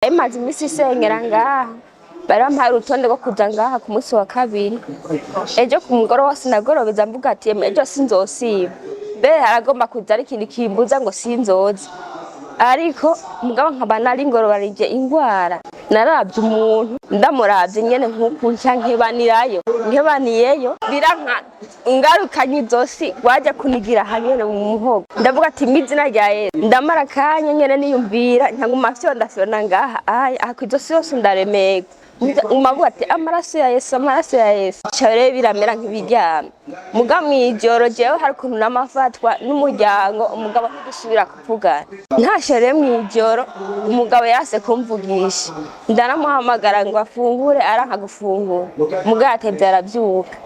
Maze iminsi isengera ngaha, bari bampaye urutonde rwo kuza ngaha ku munsi wa kabiri. Ejo ku mugoroba sinagorobeza, mvuga ati: "Ejo sinzosiba." Mbere haragomba kuza ari ikintu kimbuza ngo sinzoza, ariko mugabo nkaba nari ngorobanije ingwara. Naravye umuntu, ndamuravye nyene nkuku, nca nkebanirayo, nkebaniyeyo biranka, ngarukanye izosi waje kunigira hanyene mu muhogo. Ndavuga ati: "Mw'izina rya Yesu." Ndamara akanya nyene niyumvira, nkaguma fyonda fyonda ngaha aya aha kw'izosi yose, ndaremerwa, nguma ati: "Amaraso ya Yesu, amaraso ya Yesu." Ca rero biramera nk'ibiryamye. Muga mw'ijoro jewe hari ukuntu namafatwa n'umuryango, umugabo ntidusubira kuvugana. Ntashe rero mw'ijoro, umugabo yarase kumvugisha, ndanamuhamagara ngo afungure, aranka gufungura. Muga yatevye aravyuka,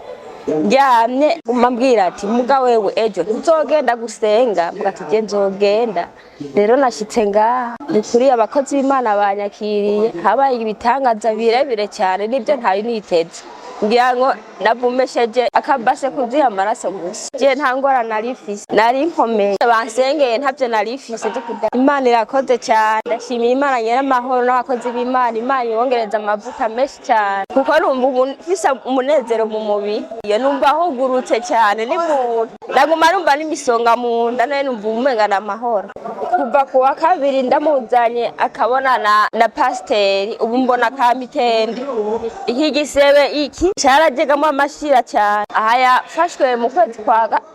ndyamye guma mbwira ati: "Muga wewe ejo ntuzogenda gusenga?" Muga ati: "Je nzogenda." Rero nashitse ngaha, ni kuri abakozi b'Imana banyakiriye, habaye ibitangaza birebire cyane nibyo ntari niteze. Ngira ngo navumesheje akabase kuzuye amaraso gusa. Je nta ngwara nari mfise, nari nkomeye, bansengeye ntavyo nari mfise vyo kuda. Imana irakoze cyane, ndashimiye Imana nyiramahoro n'abakozi b'Imana. Imana ibongereza amavuta menshi cyane, kuko numva ubu mfise umunezero mu mubiri, iyo numva ahugurutse cyane ni muntu ndaguma numva n'imisonga mu nda, nayo numva umenga ni amahoro. Kuva ku wa kabiri ndamuzanye akabona na pasiteri, ubu mbona kamitende. Iki gisebe iki carajegamo amashira cyane. Aha yafashwe mu kwezi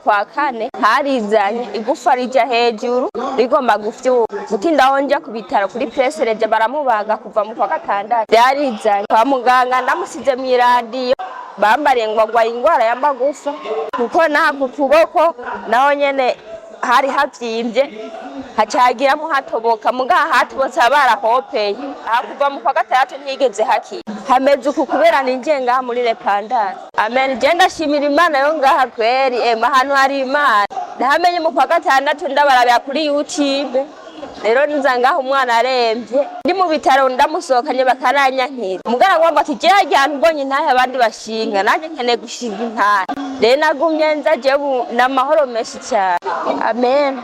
kwa kane, harizanye igufa rija hejuru rigomba gufyuka, gutinda aho nja ku bitaro kuri presereje baramubaga. Kuva mu kwa gatandatu vyarizanye kwa muganga, ndamusize mw'iradiyo, bambariye ngo agwaye ingwara y'amagufa, kuko naha ku kuboko naho nyene hari havyimbye, hacagiramo hatoboka, mugaha hatobotse barahopeye. Aha kuva mu kwa gatandatu ntiyigeze hakira, hameze uku kubera ninjiye ngaha muri repandasi. Amen, je ndashimira Imana yo ngaha kweri. Ema ahantu hari Imana nahamenye mu kwa gatandatu, ndabarabira kuri YouTube. Rero nza ngaha umwana aremvye, ndi mu bitaro, ndamusohokanye bakaranyankira. Mugara ngo ati: "Je harya hantu mbonye intahe abandi bashinga, nanjye nkeneye gushinga intahe." Rero nagumye nza jewe n'amahoro menshi cyane. Amen.